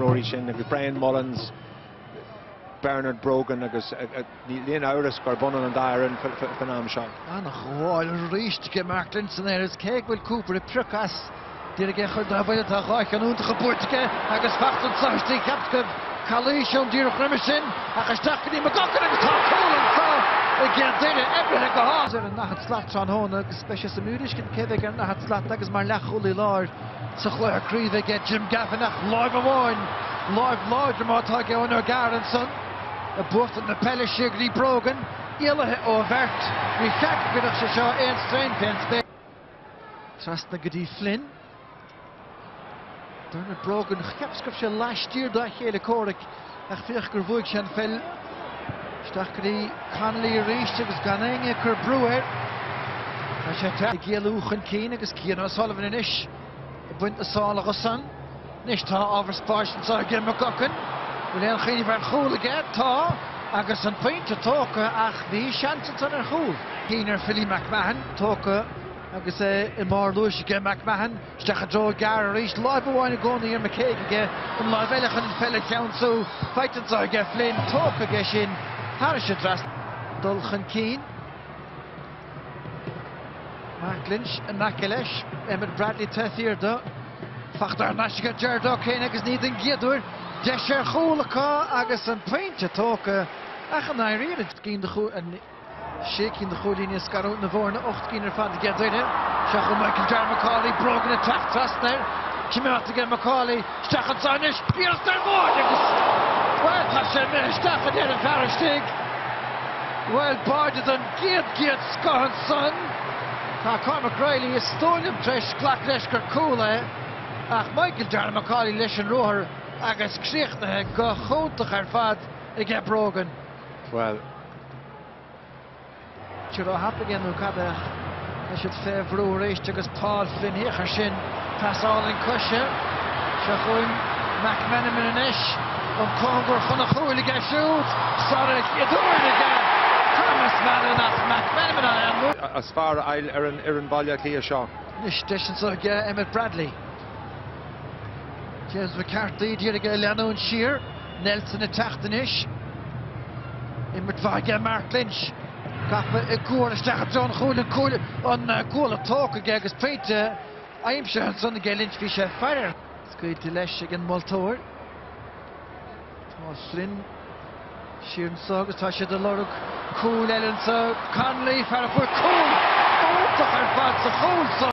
imreoirí sin agus Brian Mullins, Bernard Brogan agus níl aon amhras gurb ionann an dá fhoireann faoin am seo. An-ghabháil arís ag Mark Lynch san aer is cé go bhfuil Cooper ag priocadh as d'iarraidh é a chur dá bhuille tá dhá cheann iontacha buaite aige agus fachta anseo istigh cheapas go raibh calaois ann díreach roimhe sin ach isteach go dtí McGuckin agus tá cúl anseo ag Doire oibrithe go hard ar an ndaichead slat tráthnóna agus beidh sé suimiúil a fheiscint cé bheidh ar an ndaichead slat agus mar leathchúlaí láir sa chluiche craoibhe aige Jim Gavin ach láimh amháin, láimh láidir má tá aige Eoin O'Gara ansan ag buachtaint na peile siar go dtí Brogan, éalaithe ó bheirt, ní cheart go gcuirfeadh sé seo aon strain fén spéir. Trasna go dtí Flynn. Bernard Brogan, cheapas go raibh sé laistiar dá chéile comhraic ach féach gur bhuaigh sé an pheil. Isteach go dtí Connolly arís agus gan éinne ag cur brú air. Tá sé ag éalú chun cinn agus Cian O'Sullivan anois ag baint na sála dho-san. Anois tá ábhar spáis anseo aige McGuckin. Bhfuil aon chuimhneamh ar chúl aige? Tá, agus an pointe tógtha ach bhí seans ansan ar chúl. Cinn ar Philly McMahon tógtha agus é i mbarr luais aige McMahon. Isteach i dtreo O'Gara arís, láimh amháin i gcónaí ar McCague aige, an láimh eile chun an pheil a cheansú. Faighte anseo aige Flynn, tógtha aige sin thairis an trasnán. Dul chun cinn. Mark Lynch in aice leis, Emmet Bradley taobh thiar de. Fachta thar n-ais aige Gerard O'Kane agus ní den gcéad uair. Deis ar chúl acu agus an pointe tógtha ach i ndáiríre. Sé cinn de chúilíní ag scarúint na bhfoirne, 8 gcinn ar fad aige Doire. Seo chugainn Michael Darragh Macauley, Brogan ag teacht trasna air. Coimeádta aige Macauley, isteach anseo anois, iarracht ar bháide agus, bhuel, tá sé imithe isteach a deir an fear istigh. Bhuel, báide den gcéad gcéad scoth ansan. Tá Cormac Reilly, is dóigh liom, tar éis glacadh leis gur cúl é, ach Michael Darragh Macauley leis an ruathar agus críochnaithe go hiontach ar fad aige Brogan. Bhuel. Sé róthapa aige nó cad é ach tá siad fé bhrú arís agus Paul Flynn féach air sin, pas álainn coise. Seo chugainn McMenamin anois, an cóngar chun a chúil aige siúd, sar a chéad uair aige Thomas Mallon ach McMenamin an t-ainm. Is fearr a fháil ar an fhoireann Bhaile Átha Cliath seo. Anois deis anseo aige Emmet Bradley. James McCarthy d'iarraidh é a leanúint siar. Nelson ag teacht anois. Imirt mhaith aige Mark Lynch. Gafa i gcuar isteach i dtreo an chúil, an cúl, an guala tógtha aige agus pointe aimsithe ansan aige Lynch. Bhí sé ag faire air. Scaoilte leis ag an moltóir. Tá Flynn siar anseo agus tá siad ag lorg cúl eile anseo. Connolly, fear a fuair cúl iontach ar fad sa chúl so.